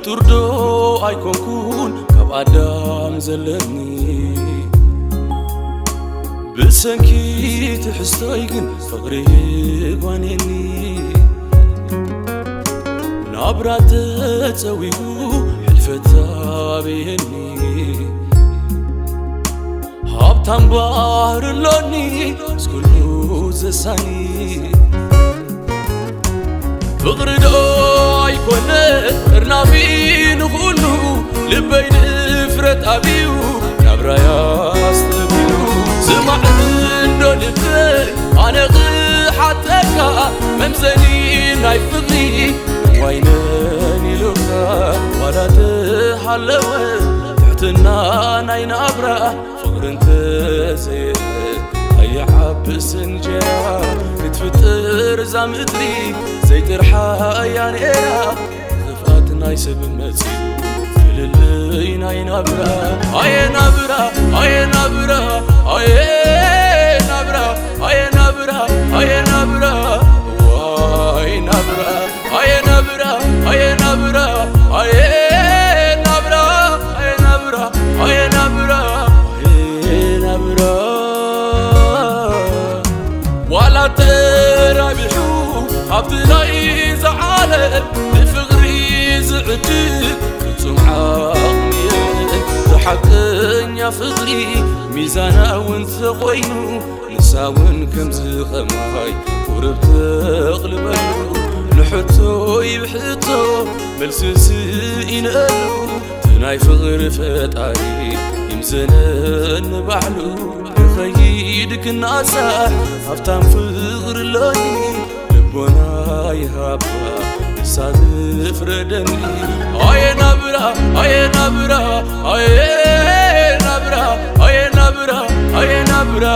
ፍጡር ዶ ኣይኮንኩን ካብ ኣዳም ዘለኒ፣ ብሰንኪ ትሕዝቶይ ግን ፍቕሪ ጓኔኒ። ናብራ ተጸዊዑ ሕልፈት ኣበየኒ፣ ሃብታም ባህሪ ኣሎኒ ምስ ኩሉ ዘሳኒ። ፍቕሪ ዶ ኣይኮነ ጥርናፊ ንኹሉ፣ ልበይ ንፍረት ኣብዩ ናብራይ ኣስተብሂሉ። ስማዕ እንዶ ልበይ ኣነ ክሓተካ፣ መምዘኒ ናይ ፍቕሪ ዋይነን ኢሉካ ዋላ ተሃለወ ትሕትና ናይ ናብራ። ፍቕሪ እንተዘየለ ኣይዓብስ እንጀራ፣ ክትፍጥር እዛ ምድሪ ዘይጥርሓ እያ ነይራ። ክፍኣት ናይ ሰብ መጺኡ ፍልልይ ናይ ናብራ። ኣየ ናብራ፣ ኣየ ናብራ፣ ኣየ ናብራ፣ ኣየ ናብራ፣ ኣየ ናብራ፣ ዋይ ናብራ። ኣየ ናብራ፣ ኣየ ናብራ፣ ኣየ ናብራ፣ ኣየ ናብራ፣ ኣየ ናብራ፣ ኣየ ናብራ። ዋላ ተራቢሑ ካብቲ ናይዛ ዓለም ንፍቕሪ ዝዕድግ ፍጹም ዓቕሚ የለን። ብሓቀኛ ፍቕሪ ሚዛናዊ እንተኾይኑ ንሳ እውን ከምዚ ኸማይ ቁሩብ ተቕልበሉ። ንሕቶይ ብሕቶ መልሲ ስኢነሉ፣ እቲ ናይ ፍቕሪ ፈጣሪ ይምዘነኒ ባዕሉ። ክኸይድ ክናሳሕ ሃብታም ፍቕሪ ኣሎኒ፣ ልቦና ይሃባ ንሳ ትፍረደኒ። ኣየ ናብራ፣ ኣየ ናብራ፣ ኣየ ናብራ፣ ኣየ ናብራ፣ ኣየ ናብራ።